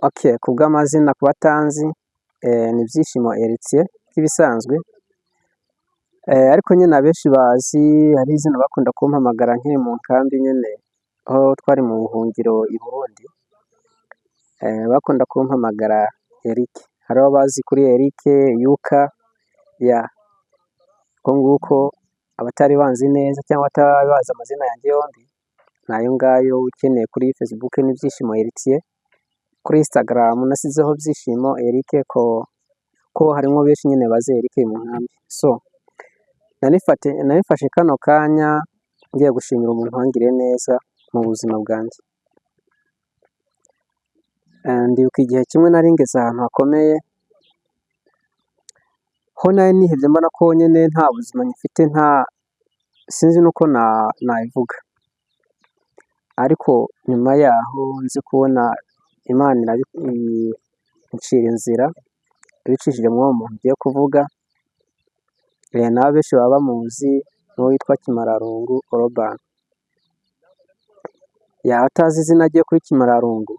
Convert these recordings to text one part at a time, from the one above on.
Okay, ku bw'amazina ku batanzi ni Byishimo Heritier nk'ibisanzwe, ariko nyine abenshi bazi hari izina bakunda kumpamagara nkiri mu nkambi nyine aho twari mu buhungiro i Burundi, bakunda kumpamagara Eric. Hari abazi kuri Eric Yuka ya uko nguko, abatari banzi neza cyangwa batari bazi amazina yanjye yombi ni ayo ngayo. Ukeneye kuri Facebook ni Byishimo Heritier, kuri Instagram nasizeho Byishimo Eric ko harimo benshi nyine bazi Eric mu nkambi. So narifashe kano kanya ngiye gushimira umuntu wangiriye neza mu buzima bwanjye. Ndibuka igihe kimwe nari ngeze ahantu hakomeye, ho nari nihebye mbona ko nyine nta buzima ngifite, nta sinzi n'uko nabivuga, ariko nyuma yaho nzi kubona Imana incira inzira ibicishije muri uwo muntu ngiye kuvuga, nawe benshi baba bamuzi, n'uwo witwa Kimararungu Orobani. Yaba atazi izina rye kuri Kimararungu,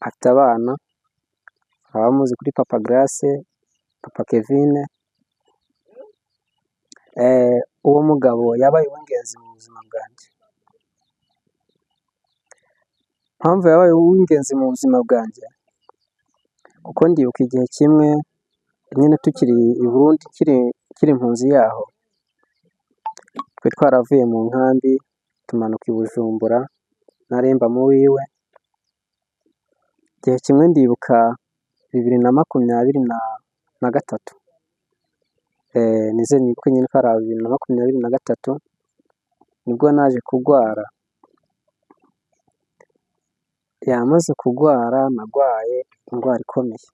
afite abana, baba bamuzi kuri Papa Grace, Papa Kevine. Uwo mugabo yabaye uw'ingenzi mu buzima bwanjye. Impamvu yabaye uw'ingenzi mu buzima bwanjye, kuko ndibuka igihe kimwe nyine tukiri i Burundi, nkiri impunzi yaho, twari twaravuye mu nkambi tumanuka i Bujumbura, naremba mu wiwe. Igihe kimwe ndibuka 2023, nize nibuke nyine ko ari 2023, nibwo naje kurwara. Yamaze kurwara, narwaye indwara ikomeye,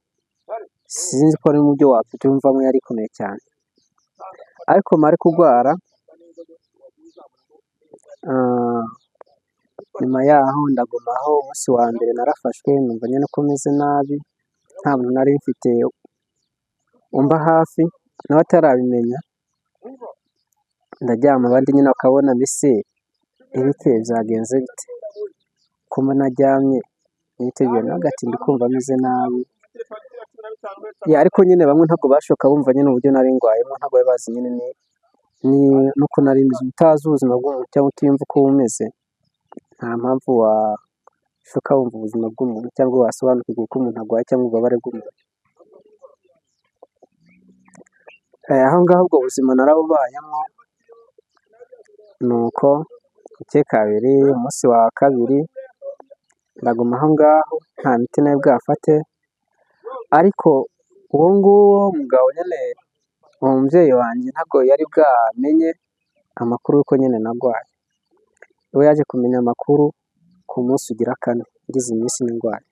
sinzi ko ari mu byo wabyumvamo, yari ikomeye cyane, ariko mare kurwara, nyuma yaho ndagumaho. Umunsi wa mbere narafashwe numva nyine ko meze nabi, nta muntu nari mfite umba hafi nawe atarabimenya, ndaryama abandi nyine bakabona mbese Eric byagenze bite, ko mbona aryamye niteguye, nawe ati ndi kumva ameze nabi. Ariko nyine bamwe ntabwo bashoka bumva nyine uburyo nari ndwayemo, ntabwo bari bazi nyine nuko nari meze. Utazi ubuzima bw'umuntu cyangwa utiyumva uko bumeze, nta mpamvu washoka wumva ubuzima bw'umuntu cyangwa wasobanukirwa uko umuntu arwaye cyangwa ububabare bw'umuntu. Aho ngaho ubwo buzima narabubayemo, nuko buke kabiri, umunsi wa kabiri ndaguma aho ngaho nta miti nari bwafate, ariko uwo nguwo mugabo nyine, uwo mubyeyi wanjye ntabwo yari bwamenye amakuru y'uko nyine narwaye. We yaje kumenya amakuru ku munsi ugira kane, ngize iminsi ndwaye.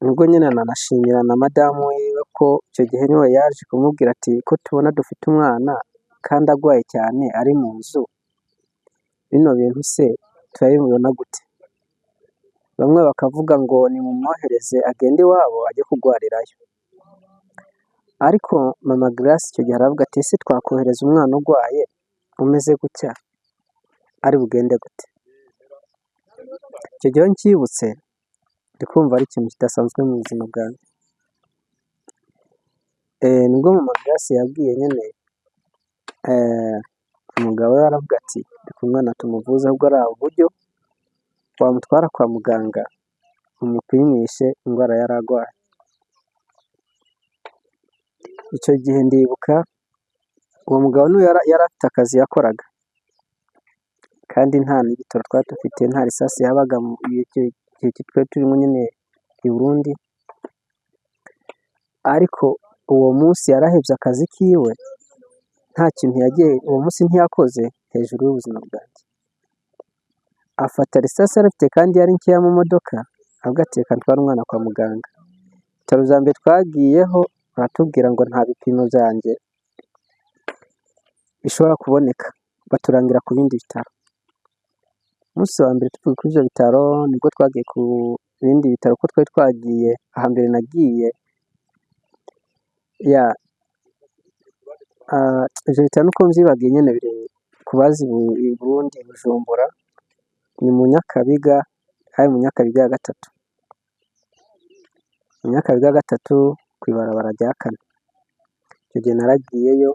Nubwo nyine nanashimira na madamu wiwe ko icyo gihe niwe yaje kumubwira ati ko tubona dufite umwana kandi arwaye cyane ari mu nzu, bino bintu se turabibona gute? Bamwe bakavuga ngo nimumwohereze agende iwabo ajye kurwarirayo, ariko mama Grace icyo gihe aravuga ati ese twakohereza umwana urwaye umeze gutya ari bugende gute? Icyo gihe ncyibutse ndi kumva ari ikintu kidasanzwe mu buzima bwanjye. Nibwo mama Grace yabwiye nyine umugabo we, aravuga ati reka umwana tumuvuze, ahubwo ari uburyo wamutwara kwa muganga umupimishe indwara yari arwaye. Icyo gihe ndibuka uwo mugabo niwe yari afite akazi yakoraga, kandi nta n'igitoro twari dufite, nta risasi yabaga icyo gihe twari turimo nyine i Burundi, ariko uwo munsi yarahevye akazi kiwe, nta kintu yagiye, uwo munsi ntiyakoze hejuru y'ubuzima bwanjye. Afata risasi yari afite kandi yari nkeya mu modoka, avuga ati reka ntware umwana kwa muganga. Ibitaro bya mbere twagiyeho baratubwira ngo nta bipimo byanjye bishobora kuboneka, baturangira ku bindi bitaro. Umunsi wa mbere tuvuye kuri ibyo bitaro nibwo twagiye ku bindi bitaro, kuko twari twagiye ahambere nagiye ya ibyo bitaro nuko mvyibagiye nyine biri ku bazi i Burundi, Bujumbura ni mu Nyakabiga. Hari mu Nyakabiga ya gatatu. Mu Nyakabiga ya gatatu ku ibarabara rya kane. Icyo gihe naragiyeyo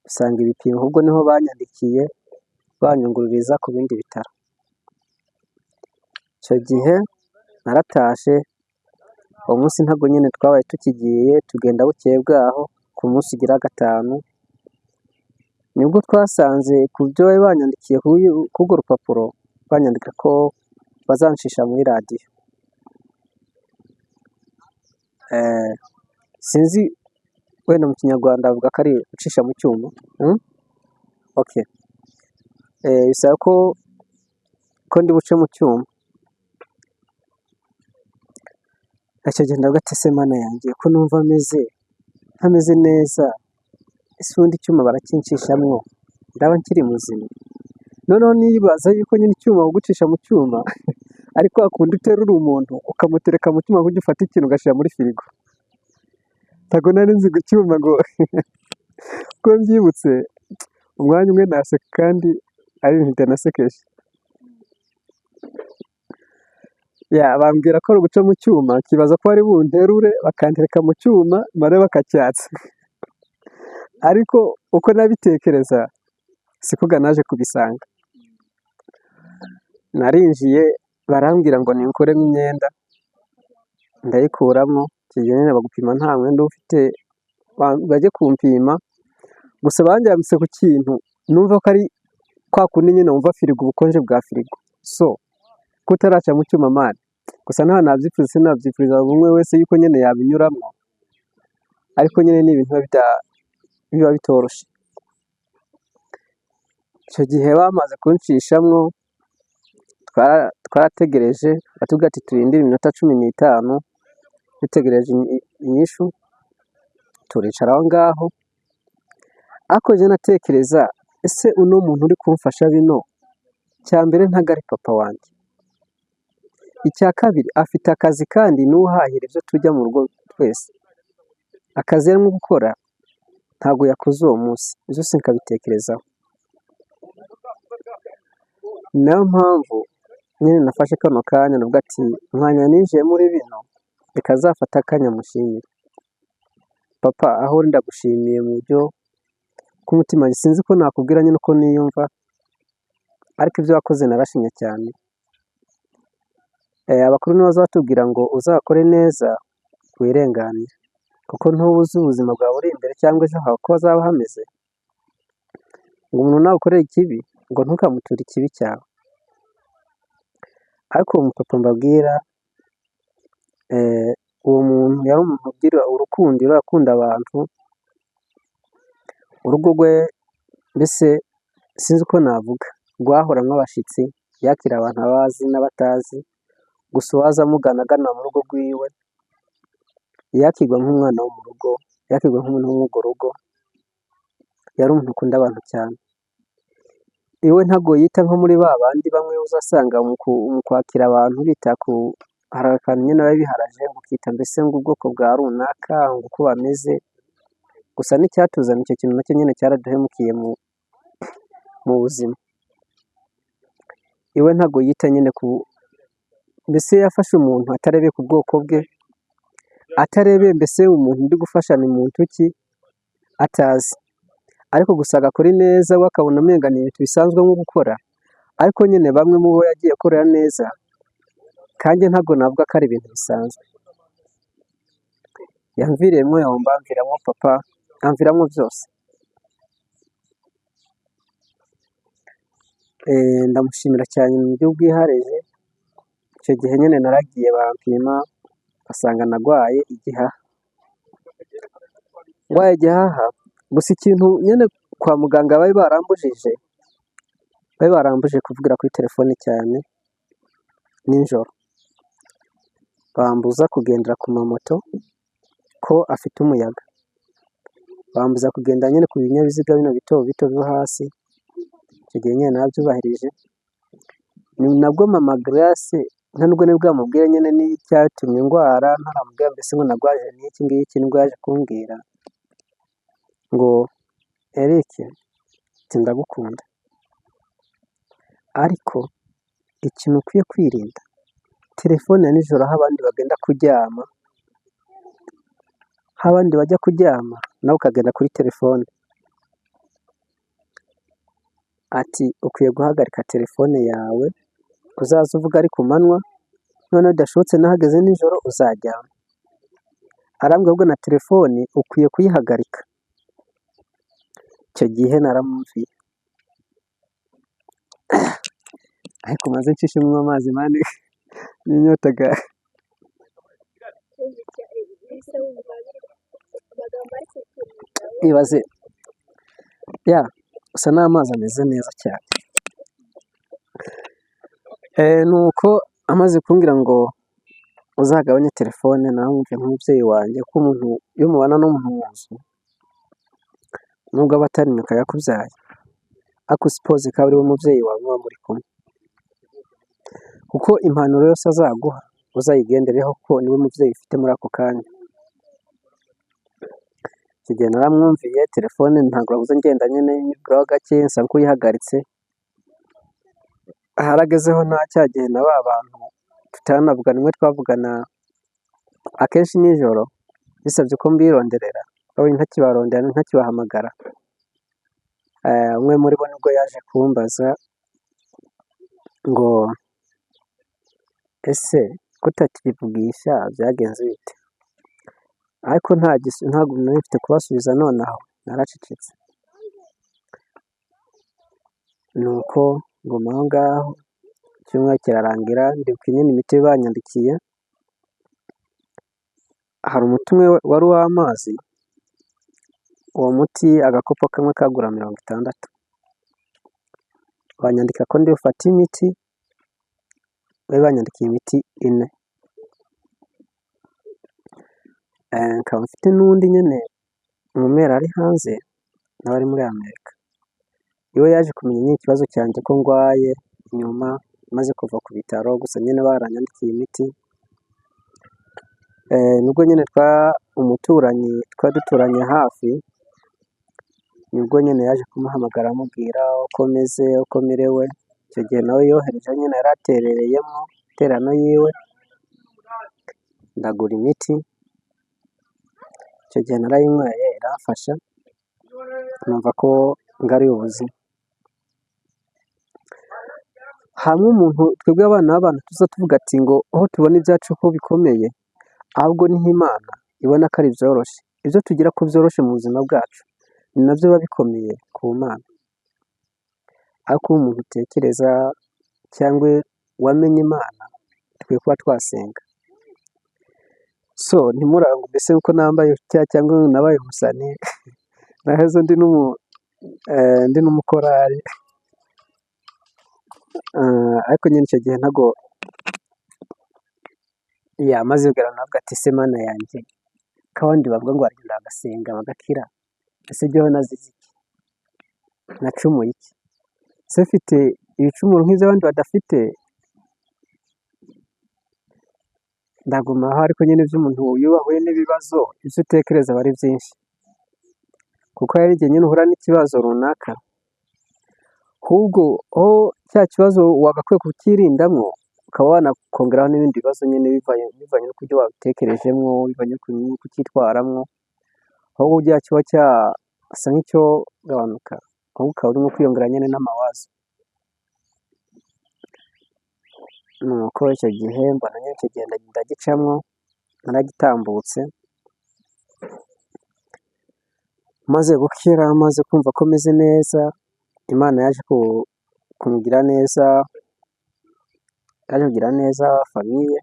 usanga ibipimo, ahubwo niho banyandikiye banyungururiza ku bindi bitaro. Icyo gihe naratashe, uwo munsi ntabwo nyine twabaye tukigiye, tugenda bukeye bwaho ku munsi ugira gatanu, nibwo twasanze ku byo bari banyandikiye kuri urwo rupapuro, banyandika ko bazancisha muri radiyo. Sinzi wenda mu kinyarwanda bavuga ko ari gucisha mu cyuma, okay. Bisaba ko ndi buce mu cyuma. Icyo gihe ndavuga ati ese Mana yanjye ko numva meze ntameze neza, ese ubundi icyuma barakinshishamwo ndaba nkiri muzima? Noneho nibaza yuko nyine icyuma kugucisha mu cyuma ari kwa kundi uterura umuntu ukamutereka mu cyuma kuburyo ufata ikintu ugashyira muri firigo. Ntabwo nari nzi ngo icyuma ngo ko mbyibutse umwanya umwe naseka kandi ari ibintu bitanasekeje. Bambwira ko ari uguca mu cyuma, nkibaza ko bari bunterure bakantereka mu cyuma mare bakacyatsa. Ariko uko nabitekereza siko naje kubisanga. Narinjiye barambwira ngo ninkuremo imyenda, ndayikuramo, icyo gihe nyine bagupima nta mwenda uba ufite, bajye kumpima, gusa bandyambitse ku kintu numva ko ari kwa kundi nyine wumva firigo, ubukonje bwa firigo. So kutaraca mu cyuma man, gusa nta nabyifuriza, sinabyifuriza buri umwe wese yuko nyine yabinyuramo, ariko nyine ni ibintu biba bitoroshye. Icyo gihe bamaze kuncishamwo, twarategereje batubwira ati turindire iminota 15, dutegereje inyishu, turicara aho ngaho, ariko njye natekereza ese uno muntu uri kumfasha bino, icya mbere ntabwo ari papa wanjye, icya kabiri afite akazi kandi niwe uhahira ibyo turya mu rugo twese, akazi arimo gukora ntabwo yakoze uwo munsi, byose nkabitekerezaho. Niyo mpamvu nyine nafashe kano kanya ndavuga ati umwanya ninjiye muri bino, reka nzafate akanya mushimire. Papa aho uri ndagushimiye mu buryo bw'umutima, sinzi ko nakubwira nyine uko niyumva, ariko ibyo wakoze narashimye cyane. Abakuru nibo bazatubwira ngo uzakore neza wirenganire, kuko ntuba uzi ubuzima bwawe buri imbere cyangwa ejo hawe uko hazaba hameze, ngo umuntu nagukorera ikibi ngo ntukamuture ikibi cyawe. Ariko uwo mupapa mbabwira, uwo muntu yari umuntu ugira urukundiro, akunda abantu, urugo rwe mbese sinzi uko navuga, rwahoramo abashyitsi, yakira abantu abazi n'abatazi, gusa uwaza amugana agana mu rugo rwiwe, yakirwa nk'umwana wo mu rugo, yakirwa nk'umuntu wo muri urwo rugo, yari umuntu ukunda abantu cyane. Iwe ntabwo yita nko muri ba bandi bamwe uzasanga mu kwakira abantu bita ku, hari akantu nyine biba biharaje ngo ukita mbese ngo ubwoko bwa runaka, ngo uko bameze, gusa n'icyatuzana icyo kintu nacyo nyine cyaraduhemukiye mu buzima. Iwe ntabwo yita nyine ku, mbese yafashe umuntu atarebeye ku bwoko bwe, atarebeye mbese umuntu uri gufasha ni muntu ki, atazi. Ariko gusa agakora ineza we akabona umenga ni ibintu bisanzwe nko gukora, ariko nyine bamwe mu bo yagiye akorera neza, kandi ntabwo navuga ko ari ibintu bisanzwe. Yamviriyemo yomba, amviramo papa, amviramo byose. Ndamushimira cyane mu buryo bwihariye, icyo gihe nyine naragiye bampima, basanga narwaye igihaha. Ndwaye igihaha, gusa ikintu nyine kwa muganga bari barambujije, bari barambujije kuvugira kuri telefone cyane nijoro. Bambuza kugendera ku mamoto ko afite umuyaga. Bambuza kugenda nyine ku binyabiziga bino bito bito byo hasi, icyo gihe nyine narabyubahirije, ni nabwo mama Grace nta nubwo nari bwamubwire nyine n'icyatumye ndwara, ntaramubwira mbese ngo narwaje n'iki ngiki, nibwo yaje kumbwira ngo Eric ati ndagukunda, ariko ikintu ukwiye kwirinda Telefone ya nijoro aho abandi bagenda kuryama, aho abandi bajya kuryama nawe ukagenda kuri telefone. Ati ukwiye guhagarika telefone yawe, uzaze uvuga ari ku manywa, noneho bidashobotse nahageze nijoro uzaryama. Arambwira ahubwo na telefone ukwiye kuyihagarika. Icyo gihe naramwumviye. Ariko maze nshishemo amazi mani n'inyota ga. Ibaze ya gusa n'amazi ameze neza cyane. Nuko amaze kumbwira ngo uzagabanye telefone, naramwumviye nk'umubyeyi wanjye, kuko umuntu iyo mubana n'umuntu mu nzu, nubwo aba atari nyoko yakubyaye, ariko sipoze ko ari we mubyeyi wawe muba muri kumwe, kuko impanuro yose azaguha uzayigendereho, kuko niwe mubyeyi ufite muri ako kanya. Icyo gihe naramwumviye, telefone ntabwo nabuze ngenda nyine nyiguraho gake, nsa nk'uyihagaritse. Haragezeho nta cya gihe na ba bantu tutanavugana, umwe twavugana akenshi nijoro, bisabye ko mbironderera, babonye ntakibarondera ntakibahamagara. Umwe muri bo nibwo yaje kumbaza ngo ese kutakivugisha byagenze bite? Ariko ntabwo nari mfite kubasubiza nonaha, naracecetse. Nuko nguma aho ngaho, icyumweru kirarangira, ndibuka nyine imiti banyandikiye, hari umuti umwe wari uw'amazi, uwo muti agakopo kamwe kagura 60. Banyandika ko ndi bufate imiti, bari banyandikiye imiti 4. Nkaba mfite n'undi nyine umumera ari hanze, nawe ari muri Amerika. Iwe yaje kumenya nyine ikibazo cyanjye ko ndwaye, nyuma maze kuva ku bitaro, gusa nyine baranyandikiye imiti. Nubwo nyine umuturanyi twari duturanye hafi, nibwo nyine yaje kumuhamagara amubwira uko meze, uko merewe. Icyo gihe nawe yohereje nyine yari aterereyemo iterano yiwe, ndagura imiti. Icyo gihe narayinyweye iramfasha, numva ko ngariye ubuzima. Hamwe umuntu twebwe abana b'abantu tuza tuvuga ati ngo aho tubona ibyacu ko bikomeye, ahubwo niho Imana ibona ko ari byoroshye. Ibyo tugira ko byoroshye mu buzima bwacu ni nabyo biba bikomeye ku Mana. Ariko iyo umuntu utekereza cyangwa wamenye Imana, dukwiye kuba twasenga. So ntimurangwe mbese uko nambaye cyangwa nabaye umusani, nahoze ndi n'umukorari. Ariko nyine icyo gihe ntago yamaze kugira navuga ati se Mana yanjye, ko abandi bavuga ngo baragenda bagasenga bagakira, ese jyewe nazize iki? Nacumuye iki? Se mfite ibicumuro nk'iby'abandi badafite? Ndaguma aho, ariko nyine iby'umuntu iyo wahuye n'ibibazo, ibyo utekereza aba ari byinshi, kuko hari igihe nyine uhura n'ikibazo runaka, ahubwo aho cya kibazo wagakwiye kukirindamo, ukaba wanakongeraho n'ibindi bibazo nyine bivanye n'uburyo wabitekerejemo, bivanye n'uko ucyitwaramo, ahubwo bya kiba cyasa nk'icyogabanuka, ahubwo ukaba urimo kwiyongera nyine n'amawazo. Nuko icyo gihe mbona nyine icyo gihe ndagicamo, naragitambutse, maze gukira, maze kumva ko meze neza, Imana yaje kungira neza, yaje kugira neza famiye,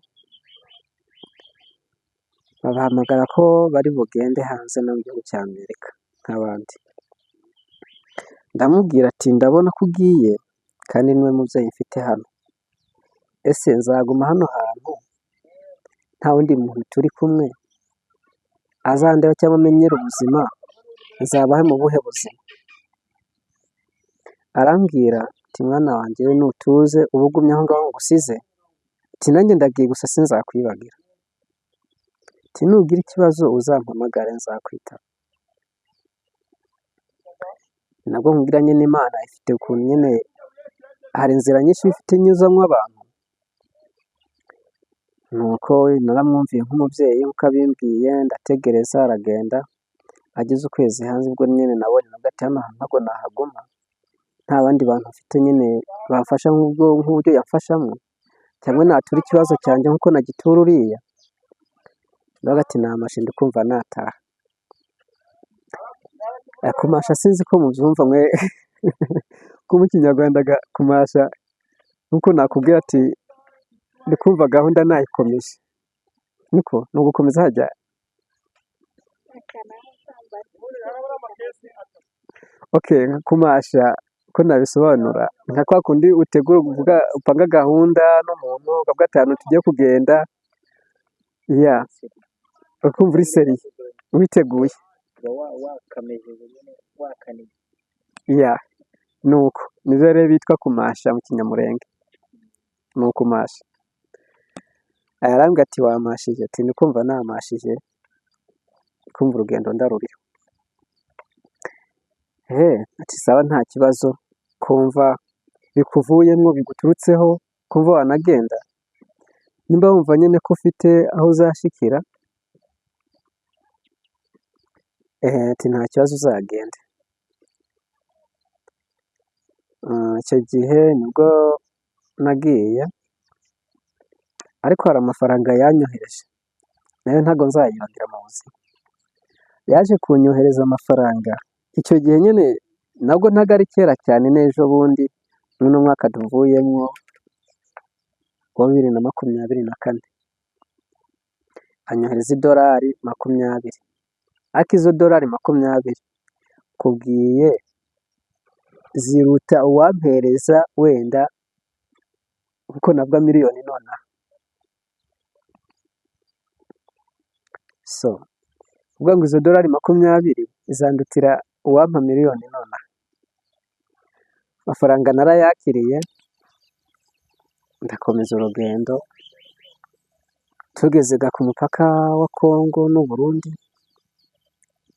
babahamagara ko bari bugende hanze no mu gihugu cya Amerika nk'abandi. Ndamubwira ati ndabona ko ugiye kandi niwe mubyeyi mfite hano, ese nzaguma hano hantu nta wundi muntu turi kumwe azandeba cyangwa amenyere ubuzima, nzabaho mu buhe buzima? Arambwira ati mwana wanjye we nutuze uba ugumye aho ngaho ngusize, ati nanjye ndagiye gusa sinzakwibagira, ati nugira ikibazo uzampamagare nzakwitaba. Nabwo nkubwira nyine Imana ifite ukuntu nyine hari inzira nyinshi ifite inyuzamo abantu. Nuko naramwumviye nk'umubyeyi nk'uko abimbwiye, ndategereza aragenda, ageze ukwezi hanze ubwo nyine nabonye navuga ati hano hantu ntabwo nahaguma nta bandi bantu mfite nyine bamfasha nk'uburyo yamfashamo, cyangwa natura ikibazo cyanjye nk'uko nagitura uriya. Ndavuga ati namashe ndi kumva nataha. Kumasha sinzi ko mubyumva mwe, ko mu Kinyarwanda kumasha nkuko nakubwira ati ndi kumva gahunda nayikomeje, niko ni ugukomeza hajya. Okay, kumasha uko nabisobanura nka kwa kundi utegura uvuga upanga gahunda n'umuntu ukavuga ati ahantu tugiye kugenda, ya ukumva uri sérieux witeguye. Uba wakamejeje nyine wakaniye. Ya, nuko nibyo rero bitwa kumasha mu Kinyamurenge, ni ukumasha. Arambwira ati wamashije? Ati ndi kumva namashije, kumva urugendo ndaruriho. Ati sawa nta kibazo, kumva bikuvuyemo biguturutseho, kumva wanagenda, nimba wumva nyine ko ufite aho uzashikira, ati nta kibazo uzagende. Icyo gihe nibwo nagiye, ariko hari amafaranga yanyohereje, nayo ntabwo nzayibagira mu buzima. Yaje kunyohereza amafaranga, icyo gihe nyine nabwo ntabwo ari kera cyane, n'ejo bundi muri uno mwaka tuvuyemo wa 2024, anyohereza idolari 20, ariko izo dolari 20 nkubwiye ziruta uwampereza wenda kuko navuga miliyoni nonaha. So kuvuga ngo izo dolari 20 zandutira uwampa miliyoni nonaha. Amafaranga narayakiriye, ndakomeza urugendo, tugeze ku mupaka wa Kongo n'u Burundi,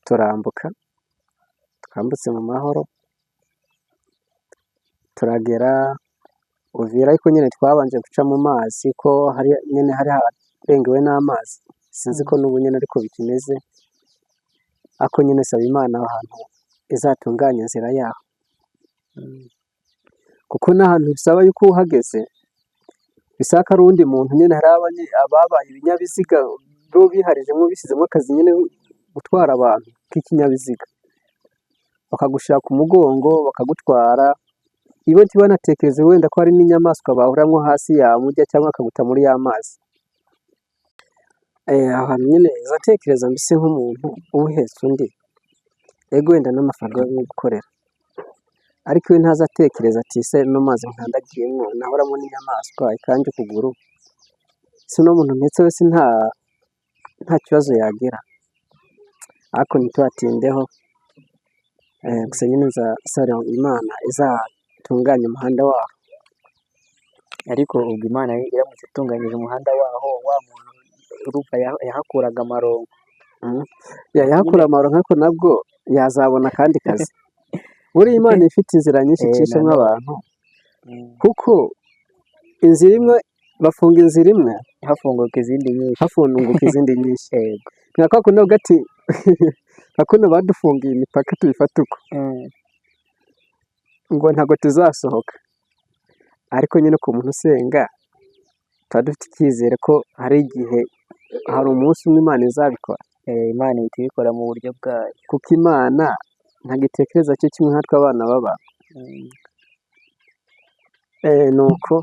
turambuka, twambutse mu mahoro, turagera Uvira, ariko nyine twabanje guca mu mazi ko hari nyine hari harengewe n'amazi, sinzi ko n'ubu nyine ariko bikimeze, ariko nyine saba Imana aho hantu izatunganya inzira yaho, kuko n'ahantu bisaba yuko uhageze bisaba ko ari uwundi muntu nyine, hari ababaye ibinyabiziga bo biharijemo bishyizemo akazi nyine gutwara abantu k'ikinyabiziga, bakagushyira ku mugongo bakagutwara, ibo ntibanatekereze wenda ko hari n'inyamaswa bahuramo hasi yamurya cyangwa akaguta muri ya mazi. Aho hantu nyine nza mbese nk'umuntu uhetse undi, ego wenda n'amafaranga yo gukorera, ariko iyo ntaza atekereza ati ese no mazi nkandagiyemo nahuramo n'inyamaswa ikandya ukuguru, ese uno muntu mpetse wese nta kibazo yagira? Ariko ntituhatindeho, gusa nyine nzasaba Imana izatunganye umuhanda waho. Ariko ubwo Imana iramutse itunganyije umuhanda waho, wa muntu urumva yahakuraga amaronko. Yahakura amaronko, ariko nabwo yazabona akandi kazi. Buriya Imana ifite inzira nyinshi icishamo abantu, kuko inzira imwe bafunga inzira imwe hafunguka izindi nyinshi, hafunguka izindi nyinshi. Nka kwa kundi bavuga ati nka kuno badufungiye imipaka tubifata uko, ngo ntabwo tuzasohoka, ariko nyine ku muntu usenga tuba dufite icyizere ko hari igihe, hari umunsi umwe Imana izabikora. Imana ihita ibikora mu buryo bwayo, kuko Imana ntabwo itekereza cyo kimwe nkatwe abana b'abantu. Nuko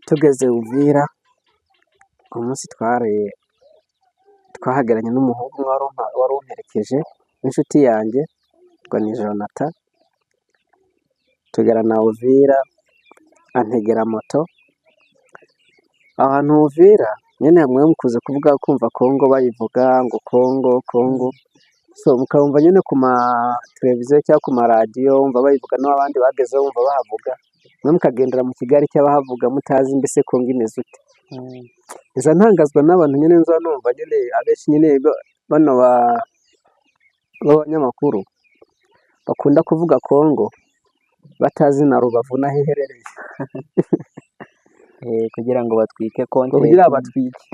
tugeze Uvira, umunsi twahagararanye n'umuhungu umwe wari umperekeje w'inshuti yanjye, ngo ni Jonathan, tugera na Uvira antegera moto. Ahantu Uvira nyine mwe mukunze kuvuga kumva Kongo bayivuga ngo Kongo Kongo, so mukabumva nyine ku ma televiziyo cyangwa ku maradiyo wumva bayivuga, n'abandi bagezeho wumva bahavuga, mwe mukagendera mu kigare cy'abahavuga mutazi mbese Kongo imeze ute. Nza ntangazwa n'abantu nyine nza numva nyine abenshi nyine bano b'abanyamakuru bakunda kuvuga Kongo batazi na Rubavu n'aho iherereye. Kugira ngo batwike Ngo content. Kugira batwike.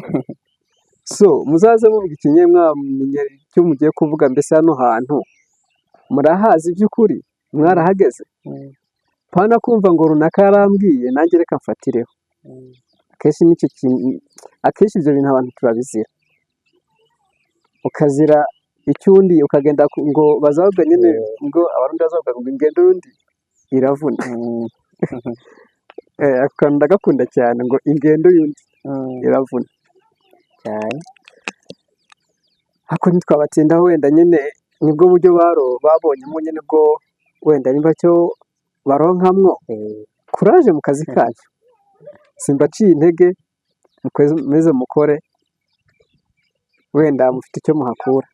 So muzaze muvuga ikinye mwamenye icyo mugiye kuvuga. Mbese hano hantu murahazi by'ukuri? Mwarahageze? Pana kumva ngo runaka yarambwiye, nanjye reka mfatireho. Akenshi nicyo kintu, akenshi ibyo bintu abantu turabizira, ukazira icyundi ukagenda ngo bazavuga nyine ngo Abarundi bazavuga ngo ingendo y'undi iravuna. Ako kantu ndagakunda cyane, ngo ingendo y'undi iravuna. Cyane. Ariko ntitwabatindaho, wenda nyine nibwo buryo babonyemo nyine bwo wenda nimba cyo baronkamwo. Kuraje mu kazi kanyu, simbaciye intege, mukomeze mukore, wenda mufite icyo muhakura.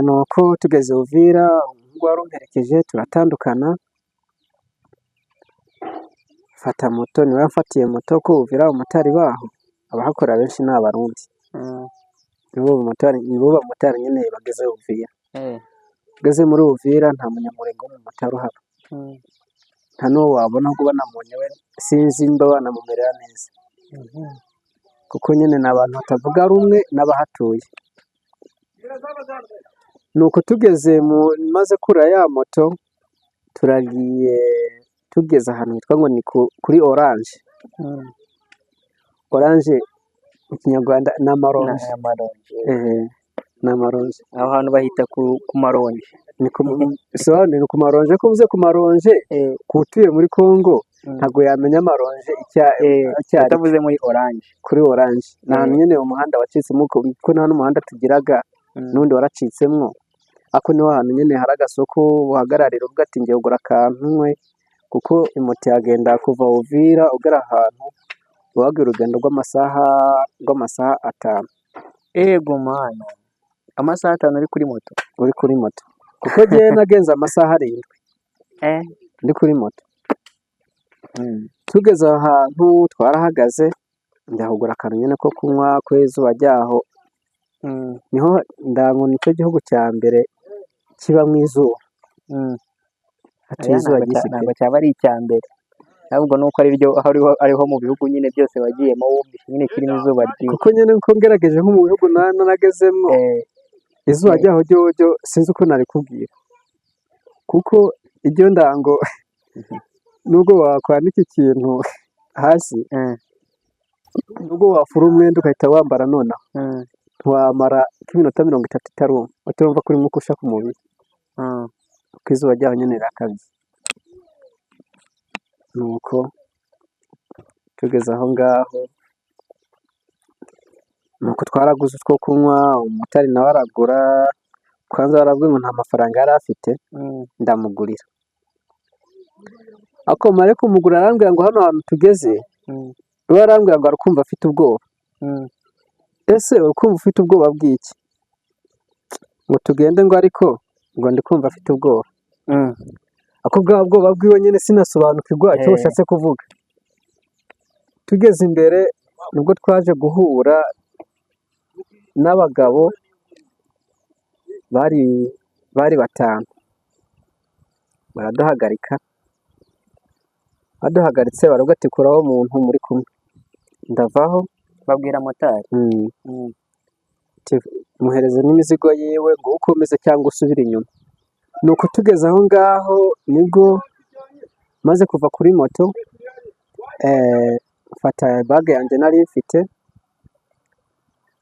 Nuko tugeze Uvira, umuhungu wari umperekeje turatandukana, mfata moto, niwe wamfatiye moto, ko Uvira abamotari baho abahakorera benshi ni Abarundi. Nibo bamotari nyine bageze Uvira. Ugeze muri Uvira nta Munyamurenge w'umumotari uhaba. Nta n'uwo wabona, ahubwo banamubonye we sinzi nimba banamumerera neza. Kuko nyine ni abantu batavuga rumwe n'abahatuye. Nuko tugeze mu maze kurira ya moto, turagiye, tugeze ahantu hitwa ngo ni kuri Orange. Orange mu Kinyarwanda ni amaronji. Ni amaronji. Ni amaronji. Aho hantu bahita ku maronji. Ni ku bisobanuye ni ku maronje, ko uvuze ku maronje, ku utuye muri Congo ntabwo yamenya amaronje icyo icyo ari cyo. Utavuze muri Orange. Kuri Orange ni ahantu nyine umuhanda wacitsemo, kuko nta n'umuhanda tugiraga, n'undi waracitsemwo, ariko niho hantu nyine hari agasoko uhagararira uvuga ati ngiye kugura akantu nywe, kuko imoto yagenda kuva Uvira ugera ahantu wagira urugendo rw'amasaha 5. Ego Mana, amasaha 5 uri kuri moto? Uri kuri moto, kuko njyewe nagenze amasaha 7 ndi kuri moto. Tugeze aho hantu twarahagaze, njya kugura akantu nyine ko kunywa kubera izuba ryaho. Niho ndango nicyo gihugu cya mbere kibamo izuba. Hatuye Oya, izuba ntabwo ryinshi pe. Ntabwo cyaba ari icya mbere, ahubwo nuko ari ryo ariho mu bihugu nyine byose wagiyemo wumvise nyine kirimo izuba ryinshi. Kuko nyine uko ngerageje nko mu bihugu naragezemo, izuba ryaho ryo sinzi uko narikubwira, kuko iryo ndango nubwo wakwanika ikintu hasi, nubwo wafura umwenda ugahita wambara nonaha, ntiwamara nk'iminota 30 itaruma, utarumva ko urimo gusha ku mubiri, kuko izuba ryaho nyine rirakabye. Nuko tugeze aho ngaho, nuko twaraguze utwo kunywa, umumotari nawe aragura, kwanza barabwiye ngo nta mafaranga yari afite, ndamugurira. Ariko mare kumugurira arambwira ngo hano hantu tugeze, we arambwira ngo ari kumva afite ubwoba. Ese uri kumva ufite ubwoba bw'iki? Ngo tugende, ngo ariko ngo ndi kumva afite ubwoba. Ako bwa bwoba bwiwe nyine sinasobanukirwa icyo bushatse kuvuga. Tugeze imbere nibwo twaje guhura n'abagabo bari batanu, baraduhagarika, baduhagaritse baravuga ati kuraho umuntu muri kumwe, ndavaho. Babwira motari. Muhereze n'imizigo yiwe ngo ukomeze cyangwa usubire inyuma. Nuko tugeze aho ngaho nibwo maze kuva kuri moto, mfata bag yanjye nari mfite,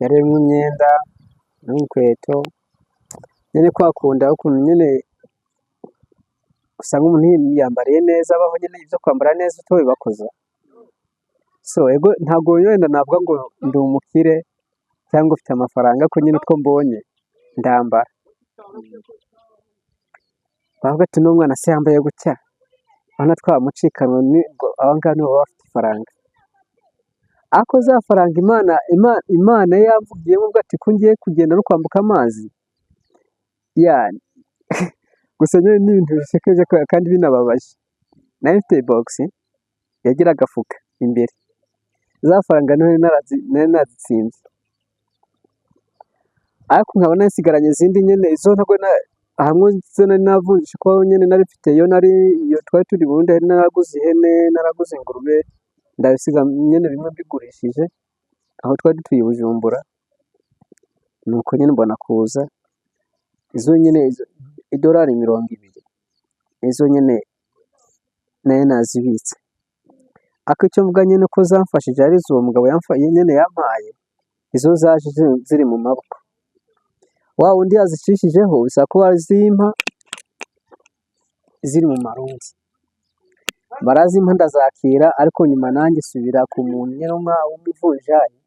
yari irimo imyenda n'inkweto nyine, kwa kundi ukuntu nyine usanga umuntu yiyambariye neza, abaho nyine ibyo kwambara neza utobibakoza. So ego ntabwo wenda navuga ngo ndi umukire cyangwa ufite amafaranga, ariko nyine utwo mbonye ndambara. Bavuga ati n'umwana se yambaye gutya, urabona twamucikanwe, aba ngaba nibo baba bafite ifaranga. Ariko za faranga Imana yamvugiyemo ubwo ati ko ngiye kugenda no kwambuka amazi, gusa nyine ni ibintu bishekeje kandi binababaje. Nari mfite bogisi yagira agafuka imbere, za faranga nari narazitsinze, ariko nkaba nasigaranye izindi nyine izo ntabwo. Hamwe se nari navunjisha, ko nyine nari mfite iyo nari iyo twari turi Burundi, nari naraguze ihene, naraguze ingurube, ndabisiga nyine bimwe mbigurishije aho twari dutuye i Bujumbura. Nuko nyine mbona kuza izo nyine idolari 20 izo nyine nari nazibitse. Ariko icyo mvuga nyine ko zamfashije ari izo uwo mugabo nyine yampaye, izo zaje ziri mu maboko. Wa wundi yazicishijeho bisaba ko bazimpa ziri mu marundi. Barazimpa ndazakira, ariko nyuma nanjye nsubira ku muntu nyine w'umuvunjayi,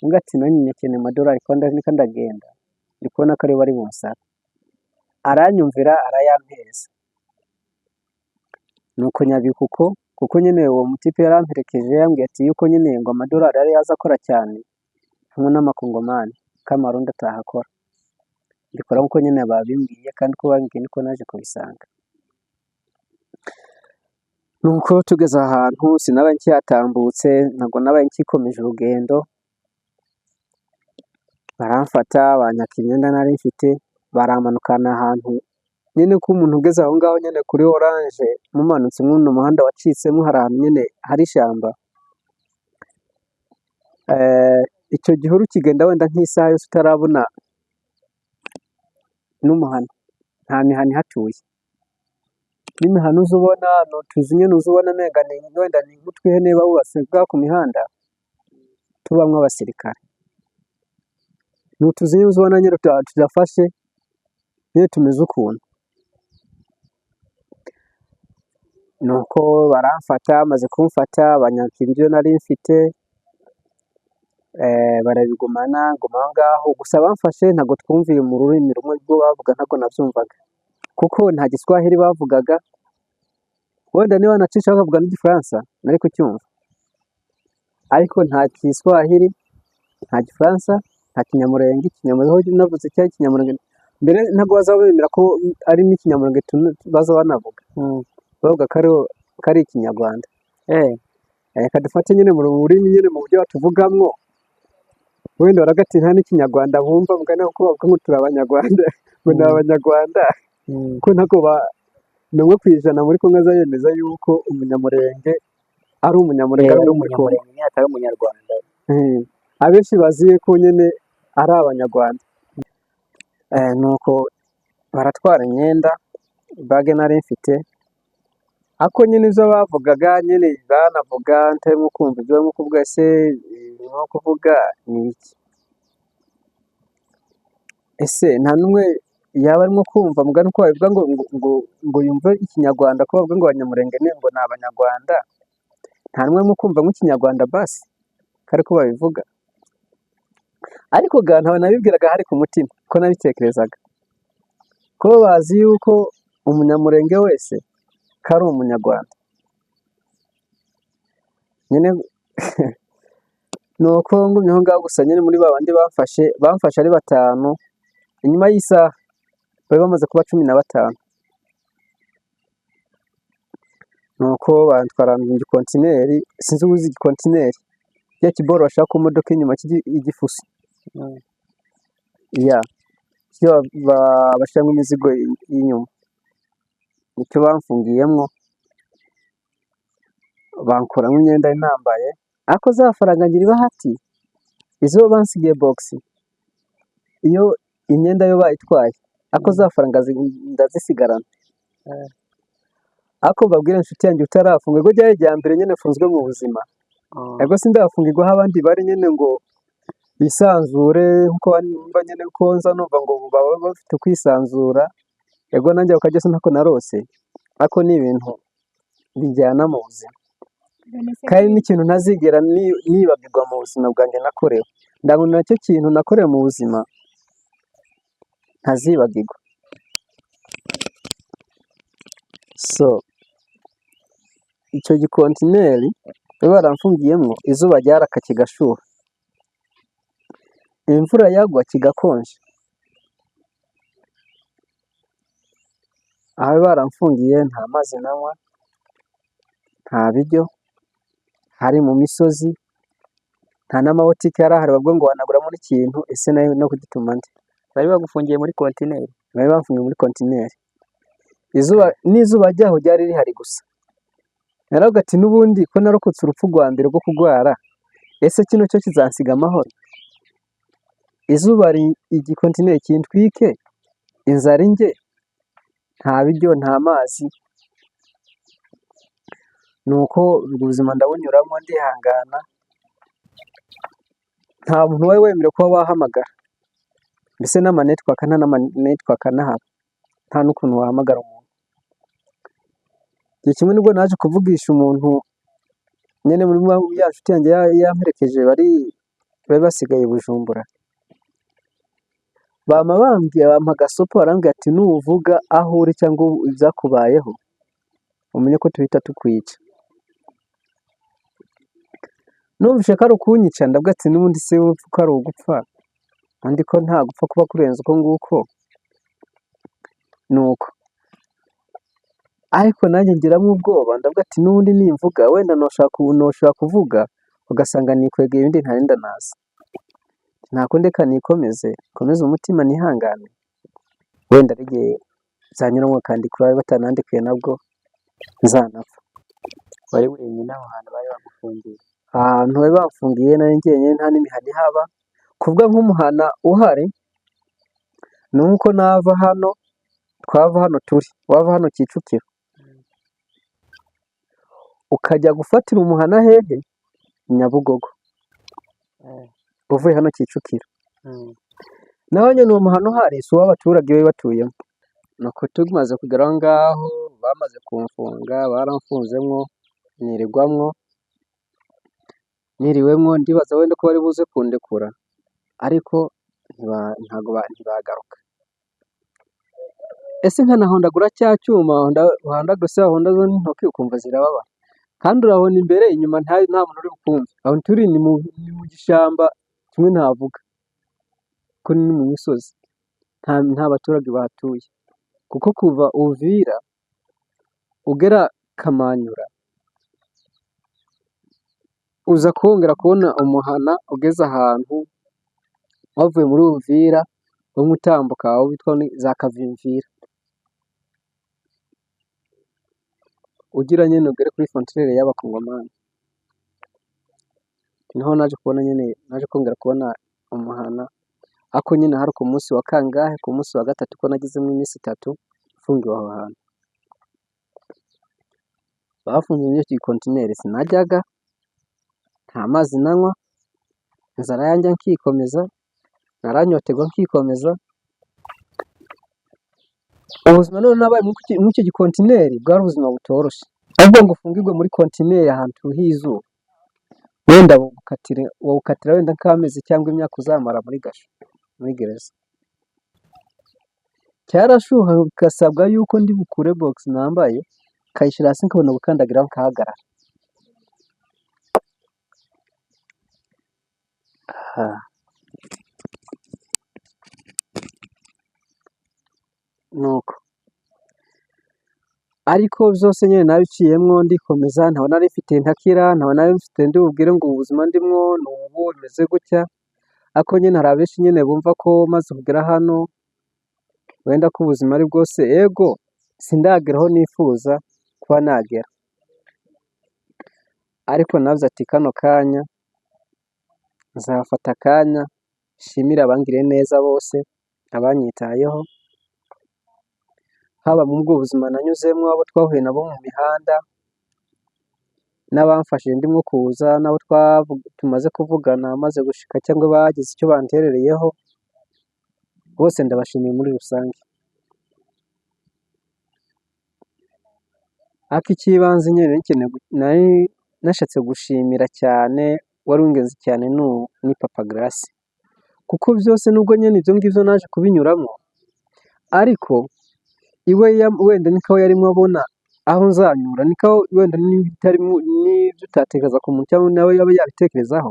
umbwira ati nanjye nkeneye amadolari kandi ndiko ndagenda, ndi kubona ko ariyo bari bunsabe. Aranyumvira arayampereza. Nuko nyabika uko, kuko nyine uwo mutipe yaramperekeje yambwiye ati yuko nyine ngo amadolari ariyo aza akora cyane hamwe n'amakongomani, ko amarundi atahakora. Mbikora nkuko nyine babimbwiye, kandi uko babimbwiye niko naje kubisanga. Nuko tugeze ahantu sinabaye nkihatambutse, ntabwo nabaye nkikomeje urugendo, baramfata banyaka imyenda nari mfite, baramanukana ahantu nyine ko umuntu ugeze aho ngaho nyine kuri Oranje, mumanutse muri uno muhanda wacitsemo, hari ahantu nyine hari ishyamba. Icyo gihuru kigenda wenda nk'isaha yose utarabona n'umuhana, nta mihana ihatuye. N'imihana uza ubona ni utuzu nyine uza ubona umenga ni wenda ni nk'utw'ihene bubatse bwa ku mihanda, tubamwo abasirikare. Ni utuzu nyine uza ubona nyine tudafashe, nyine tumeze ukuntu. Nuko baramfata, bamaze kumfata banyaka ibyo nari mfite, barabigumana, nguma aho ngaho. Gusa bamfashe ntabwo twumviye mu rurimi rumwe rwo bavuga, ntabwo nabyumvaga, kuko nta Giswahili bavugaga. Wenda niba banacisha bakavuga n'igifaransa nari kucyumva, ariko nta Kiswahili, nta Gifaransa, nta Kinyamurenge. Ikinyamurenge aho navuze cyari Ikinyamurenge mbere, ntabwo baza bemera ko ari n'ikinyamurenge baza banavuga, bavuga ko ari Ikinyarwanda. Reka dufate nyine mu rurimi nyine mu buryo batuvugamwo, wenda baravuga ati nta n'Ikinyarwanda bumva, mugani kuko bavuga ngo turi Abanyarwanda, ngo ni Abanyarwanda, ko ntabwo 1% muri Kongo azayemeza yuko Umunyamurenge ari Umunyamurenge, ari ari uwo muri Kongo. Umunyamurenge nyine atari Umunyarwanda. Abenshi bazi ko nyine ari Abanyarwanda. Nuko baratwara imyenda, bage nari mfite, ariko nyine ibyo bavugaga nyine banavuga ntarimo kumva ibyo barimo kuvuga. Ese barimo kuvuga ni iki? Ese nta n'umwe yaba arimo kumva mugani uko babivuga ngo yumve Ikinyarwanda, ko bavuga ngo Abanyamurenge ngo ni Abanyarwanda, nta n'umwe arimo kumva nk'Ikinyarwanda basi ko ariko babivuga? Ariko ga ntawe nabibwiraga, hari ku mutima ko nabitekerezaga, ko bazi yuko Umunyamurenge wese ko ari Umunyarwanda nyine. Nuko ngumye aho ngaho gusa nyine muri ba bandi bamfashe ari batanu, inyuma y'isaha bari bamaze kuba 15. Nuko bantwara mu gikontineri, sinzi ubuzi igikontineri, ya kiboro bashaka ku modoka inyuma igifuso, ya cyo bashyiramo imizigo y'inyuma, nicyo bamfungiyemo, bankuramo imyenda nari nambaye. Ariko za faranga ngira ibahati, izo bansigiye bogisi, iyo imyenda yo bayitwaye, ariko za faranga ndazisigarana. Ariko mbabwire inshuti yanjye utarafungwa, ubwo ryari irya mbere nyine mfunzwe mu buzima, ariko sindafungirwa aho abandi bari nyine ngo bisanzure, nkuko numva nyine ko nza numva ngo baba bafite kwisanzura. Ego nanjye ako kajya ntako narose, ariko ni ibintu bijyana mu buzima, kandi n'ikintu ntazigera nibagirwa mu buzima bwanjye nakorewe. Ndabona nacyo kintu nakorewe mu buzima ntazibagirwa. So icyo gikontineri bari baramfungiyemo, izuba ryaraka kigashyuha, imvura yagwa kigakonja. Aho baramfungiye nta mazi nanywa, nta biryo, hari mu misozi, nta n'amabotike yari ahari bavuga ngo wanaguramo n'ikintu, ese nayo no kugituma nde? Bari bagufungiye muri kontineri? Bari bamfungiye muri kontineri. Izuba n'izuba ryaho ryari rihari gusa. Naravuga ati n'ubundi ko narokotse urupfu rwa mbere rwo kurwara, ese kino cyo kizansiga amahoro? Izuba igikontineri kintwike, inzara injye, nta biryo, nta mazi. Nuko ubwo buzima ndabunyuramo ndihangana, nta muntu wari wemerewe kuba wahamagara. Mbese n'ama network, nta n'ama network anahaba, nta n'ukuntu wahamagara umuntu. Igihe kimwe nibwo naje kuvugisha umuntu nyine muri ya nshuti yanjye yamperekeje, bari basigaye i Bujumbura. Bama bambwiye, bampa agasopo, barambwira ati nuvuga aho uri cyangwa ibyakubayeho, umenye ko tuhita tukwica. Numvise ko ari ukunyica, ndavuga ati n'ubundi se urupfu ko ari ugupfa, undi ko nta gupfa kuba kurenze uko nguko, nuko. Ariko nanjye ngiramo ubwoba, ndavuga ati n'ubundi nimvuga wenda noshobora kuvuga ugasanga nikwegeye ibindi ntari ndanazi. Nta kundi reka nikomeze, nkomeze umutima nihangane, wenda ari igihe byanyuramo bakandikura, batanandikuye nabwo nzanapfa. Wari wenyine aho hantu bari bagufungiye? Ahantu bari bamfungiye nari njyenyine, nta n'imihana ihaba. Kuvuga nk'umuhana uhari ni uko nava hano, twava hano turi, wava hano Kicukiro ukajya gufatira umuhana hehe? Nyabugogo, uvuye hano Kicukiro. Naho nyine uwo muhana uhari si uw'abaturage bari batuyemo. Nuko tumaze kugera aho ngaho, bamaze kumfunga, baramfunzemwo, nirirwamwo, niriwemwo ndibaza wenda ko bari buze kundekura, ariko ntabwo ntibagaruka. Ese nkanahondagura cya cyuma wahondagura, se wahondaza n'intoki ukumva zirababara, kandi urabona imbere inyuma nta muntu uri bukumve. Aho turi ni mu gishyamba kimwe ntavuga ko ni mu misozi, nta baturage bahatuye, kuko kuva Uvira ugera Kamanyura uza kongera kubona umuhana ugeze ahantu wavuye muri Uvira umwe utambuka aho bitwa za Kavimvira, ugira nyine ugere kuri frontiere y'abakongomani. Niho naje kubona nyine, naje kongera kubona umuhana, ariko nyine hari ku munsi wa kangahe, ku munsi wa gatatu, ko nagezemo iminsi itatu mfungiwe aho hantu. Bafunze muri icyo gikontineri, sinajyaga, nta mazi nanywa, inzara yanjye nkikomeza, naranyoterwa nkikomeza. Ubuzima none nabaye muri icyo gikontineri bwari ubuzima butoroshye. Ahubwo ngo ufungirwe muri kontineri ahantu h'izuba, wenda bawukatira wenda nk'amezi cyangwa imyaka uzamara muri gasho, muri gereza. Cyarashuha bigasabwa yuko ndi bukure box nambaye, nkayishyira hasi nkabona gukandagiraho nkahagarara. Nuko ariko byose nyine nabiciyemwo ndikomeza, ntawe nari mfite ntakira, ntawe nari mfite ndi bubwire ngo ubu buzima ndimwo ni ubu bimeze gutya, ariko nyine hari abenshi nyine bumva ko maze kugera hano wenda ko ubuzima ari bwose, ego sindagera aho nifuza kuba nagera, ariko navuze ati kano kanya nzafata akanya nshimire abangiriye neza bose, abanyitayeho, haba muri ubwo buzima nanyuzemo, abo twahuye nabo mu mihanda, n'abamfashije ndimo kuza, n'abo tumaze kuvugana maze gushika cyangwa bagize icyo banterereyeho, bose ndabashimiye muri rusange. Ariko icy'ibanze nyine nari nashatse gushimira cyane, wari uw'ingenzi cyane ni Papa Grace, kuko byose nubwo nyine ibyo ngibyo naje kubinyuramo, ariko iwe wenda niko yarimo abona aho nzanyura, niko wenda n'ibyo utatekereza ku muntu cyangwa nawe yaba yabitekerezaho,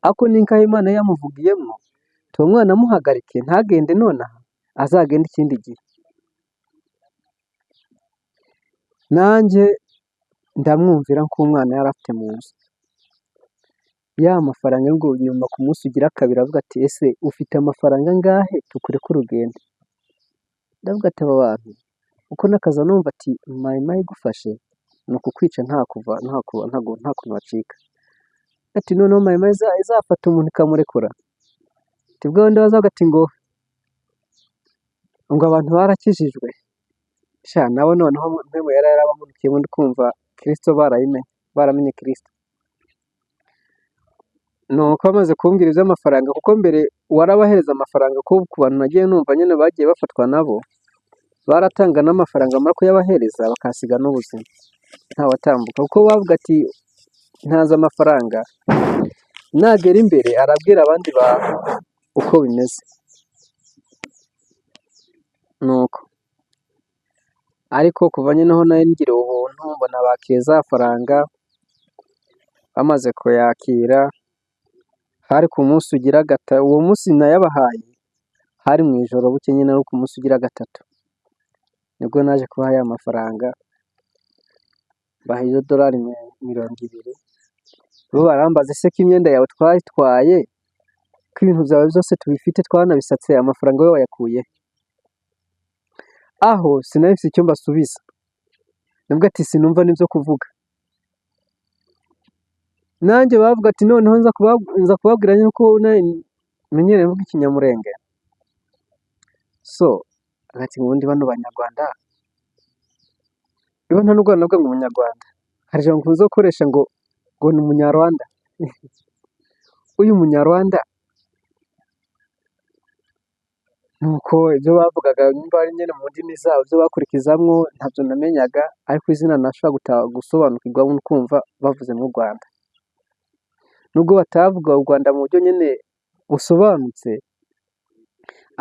ariko ninkaho Imana yamuvugiyemo, uwo mwana amuhagarike ntagende nonaha, azagende ikindi gihe. Nanjye ndamwumvira nk'umwana yari afite mu nzu. Ya mafaranga ngo nyuma ku munsi ugira kabiri avuga ati ese ufite amafaranga angahe tukureke urugendo. Ndavuga ati aba bantu uko nakaza numva ati Mayimayi igufashe ni ukukwica, nta kuva, nta kuntu wacika. Ati noneho Mayimayi izafata umuntu ikamurekura. Ati bwa bundi bazavuga ati ngo abantu barakijijwe. Sha nabo noneho mpemu yari yarabamanukiyemo, ndi kumva Kristo barayimenye, baramenye Kristo. Nuko bamaze kumbwira iby'amafaranga, kuko mbere warabahereza amafaranga, ko ku bantu nagiye numva nyine bagiye bafatwa nabo, baratanga n'amafaranga, bamara kuyabahereza bakahasiga n'ubuzima, ntawatambuka, kuko bavuga ati ntanze amafaranga, nagera imbere arabwira abandi bantu uko bimeze. Nuko ariko kuva nyine aho nari ngiriwe ubuntu, mbona bakiye za faranga, bamaze kuyakira, hari ku munsi ugira gatatu, uwo munsi nayabahaye hari mu ijoro buke nyine, ari ku munsi ugira gatatu, nibwo naje kubaha ya mafaranga, mbaha idolari 20, bo barambaza ese ko imyenda yawe twayitwaye, ko ibintu byawe byose tubifite twanabisatse, amafaranga we wayakuye? Aho sinari mfite icyo mbasubiza, nabwo ati sinumva n'ibyo kuvuga. Nanjye bavuga ati noneho nza kubabwira yuko menyereye mvuga ikinyamurenge. So ati ubundi bano banyarwanda, niba nta n'ubwo navuga ngo umunyarwanda, hari ijambo nkunze gukoresha ngo ni umunyarwanda. Uyu munyarwanda nuko ibyo bavugaga nimba ari nyine mu ndimi zabo ibyo bakurikizamwo ntabyo namenyaga, ariko izina nashobora gusobanukirwa no kumva bavuze mu Rwanda. Nubwo batavuga u Rwanda mu buryo nyine busobanutse,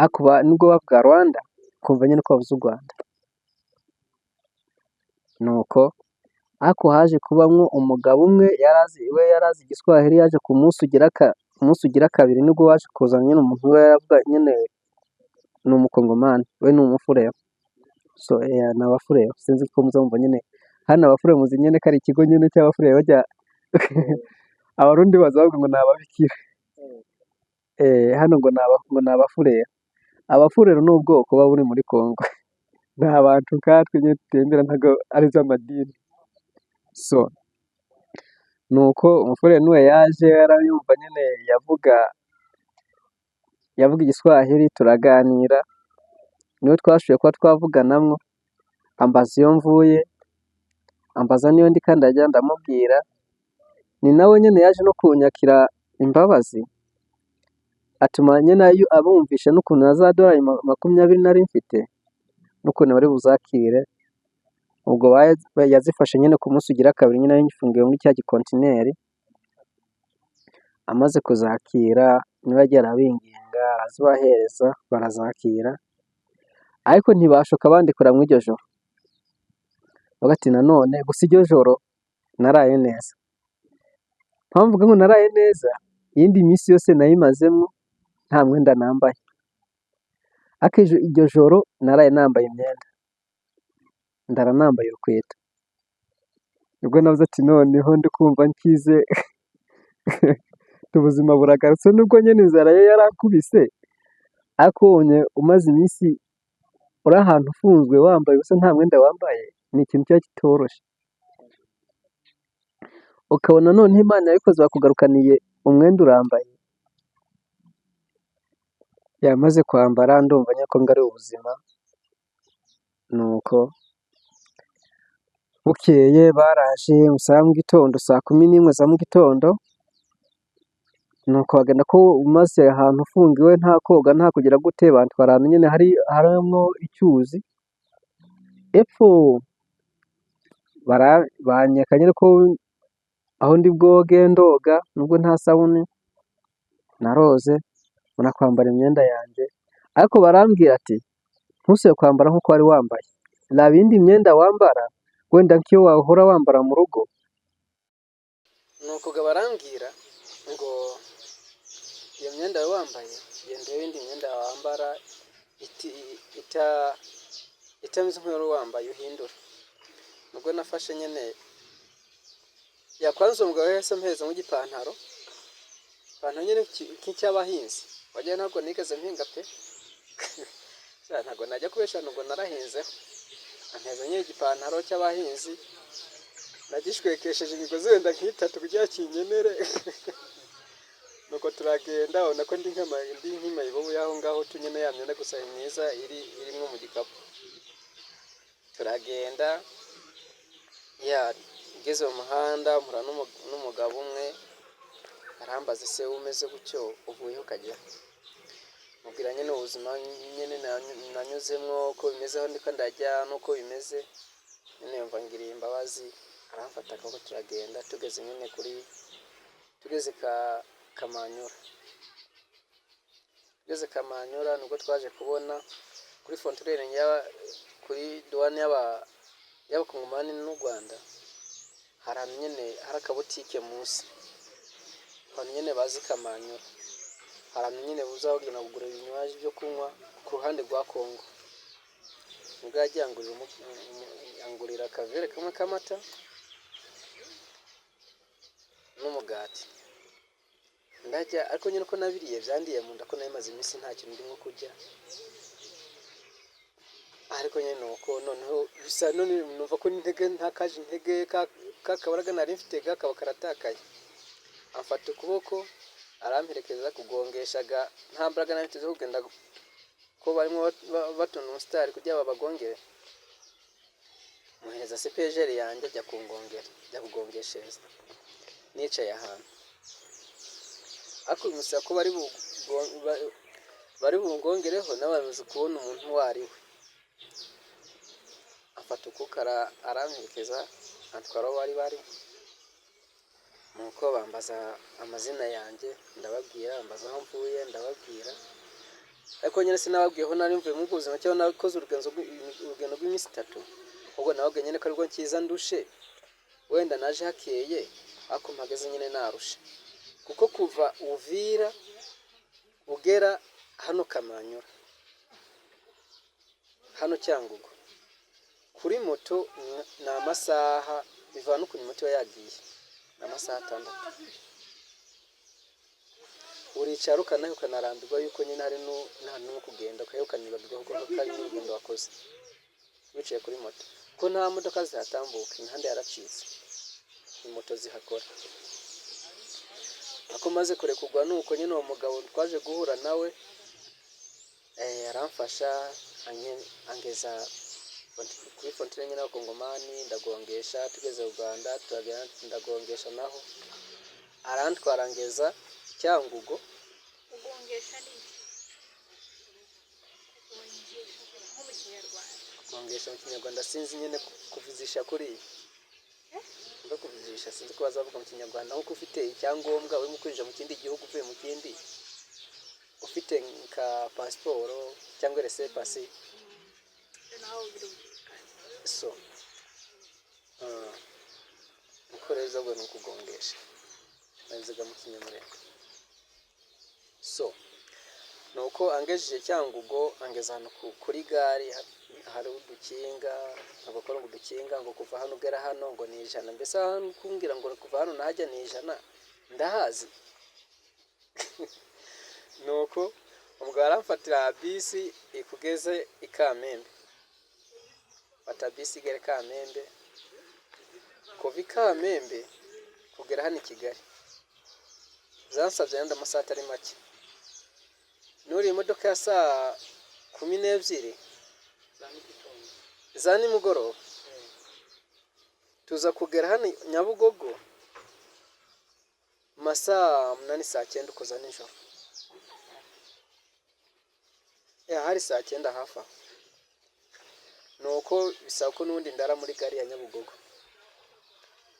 ariko nubwo bavuga Rwanda kumva nyine ko bavuze u Rwanda. Nuko ariko haje kubamwo umugabo umwe we yarazi igiswahili, yaje ku munsi ugira kabiri, nibwo waje kuzana nyine umuntu we yaravuga nyine ni umukongomani, we ni umufurero. So ni abafurero, sinzi ko muzumva nyine hano abafurero muzi nyine ko ari ikigo nyine cy'abafurero bajya abarundi baza bavuga ngo ni ababikira. Hano ngo ni abafurero. Abafurero ni ubwoko buba buri muri Kongo. Ni abantu nkatwe nyine tutembera, ntabwo ari iby'amadini. So nuko umufurero niwe yaje yarayumva nyine yavuga igiswahili, turaganira, niwe twashoboye kuba twavuganamwo, ambaza iyo mvuye, ambaza niyo ndi kandi ajya ndamubwira, ni nawe nyine yaje no kunyakira imbabazi, atuma nyine abumvisha n'ukuntu na za dolari 20 nari mfite, n'ukuntu bari buzakire. Ubwo yazifashe nyine ku munsi ugira kabiri, nyine nari ngifungiwe muri cya gikontineri, amaze kuzakira niwe yagiye arabinginga arazibahereza barazakira, ariko ntibashoka bandikura muri iryo joro. Bavuga ati nanone gusa iryo joro naraye neza. Mpamvu mvuga ngo naraye neza, iyindi minsi yose nayimazemo nta mwenda nambaye, ariko iryo joro naraye nambaye imyenda, ndara nambaye urukweto. Nibwo navuze ati noneho ndi kumva nkize, ubuzima buragarutse, nubwo nyine inzara yo yarakubise, ariko ubonye umaze iminsi uri ahantu ufunzwe wambaye ubusa nta mwenda wambaye, ni ikintu kiba kitoroshye. Ukabona noneho Imana yabikoze bakugarukaniye umwenda urambaye. Yamaze kwambara ndumva nyine ko ngaruye ubuzima. Nuko bukeye baraje mu mu gitondo saa 11 za mu gitondo, nuko bagenda ko umaze ahantu ufungiwe nta koga nta kugira gute, bantwara ahantu nyine harimo icyuzi epfo, banyereka nyine ko aho ndi bwoge ndoga, nubwo nta sabune naroze, mbona kwambara imyenda yanjye, ariko barambwira ati ntusubire kwambara nk'uko wari wambaye, raba iyindi myenda wambara, wenda nk'iyo wahora wambara mu rugo. Nuko barambwira ngo iyo myenda wari wambaye, genda urebe indi myenda wambara itameze nk'iyo wari wambaye uhindure. Nubwo nafashe nyine yakwanze umugabo yahise ampereza nk'igipantaro, ipantaro nyine nk'icy'abahinzi, wagira ntabwo nigeze mpinga pe. Sha, ntabwo najya kubesha ngo narahinzeho. Ampeza nyine igipantaro cy'abahinzi, nagishwekesheje imigozi wenda nk'itatu kugira kinkenere. Nuko turagenda, ubona ko ndi nk'imayibobo y'aho ngaho tu nyine, ya myenda gusa myiza iri irimwo mu gikapu. Turagenda, ya ngeze mu muhanda mpura n'umugabo umwe, arambaza: "Ese umeze gutyo uvuyeho ukajya?" Mubwira nyine ubuzima nyine nanyuzemwo, uko bimeze, aho ndiko ndajya n'uko bimeze nyine. Yumva ngiriye imbabazi, aramfata akaboko turagenda. Tugeze nyine kuri, tugeze ka Kamanyura, tugeze Kamanyura nibwo twaje kubona kuri frontière, kuri douane y'abakongomani n'u Rwanda, hari ahantu nyine hari akabutike munsi. Abantu nyine bazi Kamanyura, hari ahantu nyine buza bagenda kugura ibinywaji byo kunywa ku ruhande rwa Kongo. Nibwo yagiye angurira akavere kamwe k'amata n'umugati, ndajya. Ariko nyine uko nabiriye byandiye mu nda, ko nari maze iminsi nta kintu ndimo kurya. Ariko nyine nuko noneho bisa none numva ko intege ntakaje, intege ka kabaraga nari mfite kakaba karatakaye. Amfata ukuboko aramperekeza kugongeshaga, nta mbaraga nari mfite zo kugenda, ko barimo batunda umusitari kugira babagongere. Muhereza CPGL yanjye, ajya kungongera, ajya kugongeshereza nicaye ahantu. Ariko bimusaba ko bari bungongereho n'abamaze kubona umuntu uwo ari we. Afata ukuboko aramperekeza, antwara aho bari bari. Nuko bambaza amazina yanjye, ndababwira. Bambaza aho mvuye, ndababwira. Ariko nyine sinababwiye aho nari mvuye muri ubwo buzima cyangwa nakoze urugendo rw'iminsi 3. Ahubwo nababwiye nyine ko aribwo nkiza ndushe, wenda naje hakeye, ariko mpageze nyine narushe, kuko kuva Uvira ugera hano Kamanyura, hano Cyangugu, kuri moto ni amasaha, bivana n'ukuntu moto iba yagiye, ni amasaha 6. Uricara ukanahe ukanarambirwa yuko nyine hari n'ahantu no kugenda ukanibagirwa kuko hari n'urugendo wakoze wicaye kuri moto, ko nta modoka zihatambuka, imihanda yaracitse, ni moto zihakora. Ako maze kurekurwa, nuko nyine uwo mugabo twaje guhura nawe, aramfasha, angeza kuri frontière nyine y'abakongomani, ndagongesha. Tugeze mu Rwanda turagenda, ndagongesha naho, arantwara angeza Cyangugu. Kugongesha ni iki? Kugongesha nko mu Kinyarwanda? Kugongesha mu Kinyarwanda sinzi nyine, kuvuzisha kuriya mba kuvuzisha, sinzi ko bazavuga mu Kinyarwanda. Nkuko ufite icyangombwa urimo kwinjira mu kindi gihugu, uvuye mu kindi, ufite nka pasiporo cyangwa laissez-passer. Nawe birumvikana. So uko rero ubwo ni ukugongesha babivuga mu Kinyamurenge. So nuko angejeje Cyangugu, angeza ahantu kuri gare hari udukinga, abakora ngo udukinga, ngo kuva hano ugera hano ngo ni 100. Mbese ahantu kumbwira ngo kuva hano nahajya ni 100, ndahazi. Nuko umugabo aramfatira bisi ikugeze i Kamembe, fata bisi igera i Kamembe. Kuva i Kamembe kugera hano i Kigali zansabye ayandi amasaha atari make. Nuriye imodoka ya saa 12 za nimugoroba, tuza kugera hano Nyabugogo mu masaa 8, saa 9 uko za nijoro. Hari saa 9 hafi aho. Nuko bisaba ko n'ubundi ndara muri gare ya Nyabugogo,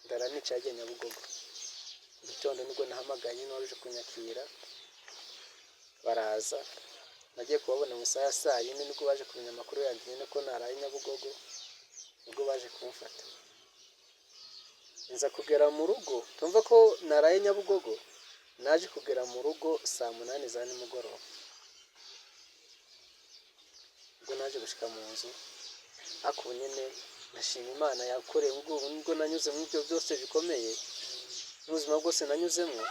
ndara nicaye agiye Nyabugogo. Mu gitondo nibwo nahamagaye nyine uwari uje kunyakira, baraza. Nagiye kubabona mu isaha ya saa 4, nibwo baje kumenya amakuru yanjye nyine ko naraye Nyabugogo, nibwo baje kumfata. Nza kugera mu rugo, tumva ko naraye Nyabugogo, naje kugera mu rugo saa 8 za nimugoroba. Ubwo naje gushika mu nzu, ariko ubu nyine ndashima Imana yakoreye ubwo nubwo nanyuze muri ibyo byose bikomeye, n'ubuzima bwose nanyuzemo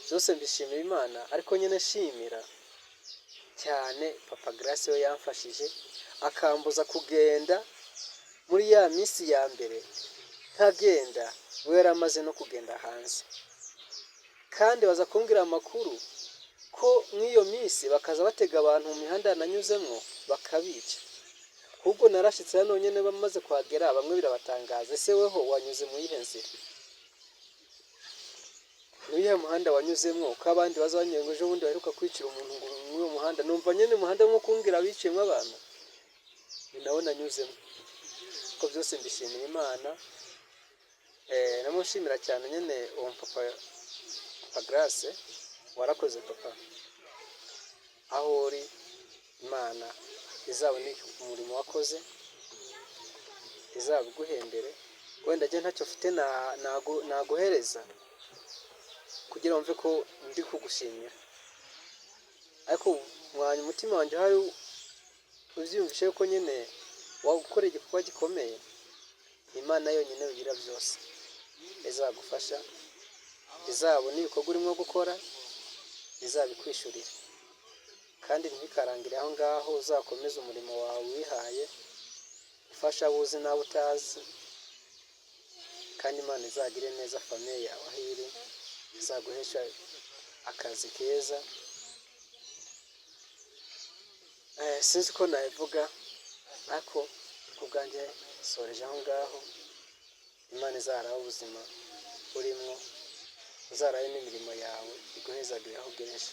byose mbishimira Imana. Ariko nyine nshimira Cyane papa Grace we yamfashije akambuza kugenda muri ya minsi ya mbere, ntagenda, we yari amaze no kugenda hanze. Kandi baza kumbwira amakuru ko nk'iyo minsi bakaza batega abantu mu mihanda nanyuzemwo bakabica. Ahubwo narashitse hano nyine bamaze kuhagera, bamwe birabatangaza: ese weho wanyuze mu yihe nzira, ni uyihe muhanda wanyuzemwo, ko abandi baza banyuze ngo ejo bundi baheruka kwicira umuntu ngo muri uwo muhanda? Numva nyine umuhanda nko kumbwira biciyemo abantu, ni nawo nanyuzemo. Ko byose mbishimira Imana, namushimira cyane nyine uwo papa, papa Grace, warakoze papa. Aho uri, Imana izabone umurimo wakoze, izabiguhembere. Wenda njye ntacyo mfite naguhereza kugira wumve ko ndi kugushimira, ariko mwanya umutima wanjye uhari ubyiyumvishe ko nyine wagukora igikorwa gikomeye. Imana yonyine rugira byose izagufasha, izabona ibikorwa urimo gukora, izabikwishurira. Kandi ntibikarangire aho ngaho, uzakomeze umurimo wawe wihaye, ufasha abo uzi n'abo utazi. Kandi Imana izagire neza famille yawe aho iri, izaguhesha akazi keza. Sinzi uko nabivuga, ariko ku bwanjye nsoreje aho ngaho. Imana izarabe ubuzima urimo, uzarabe n'imirimo yawe, iguhezagire aho ugereje.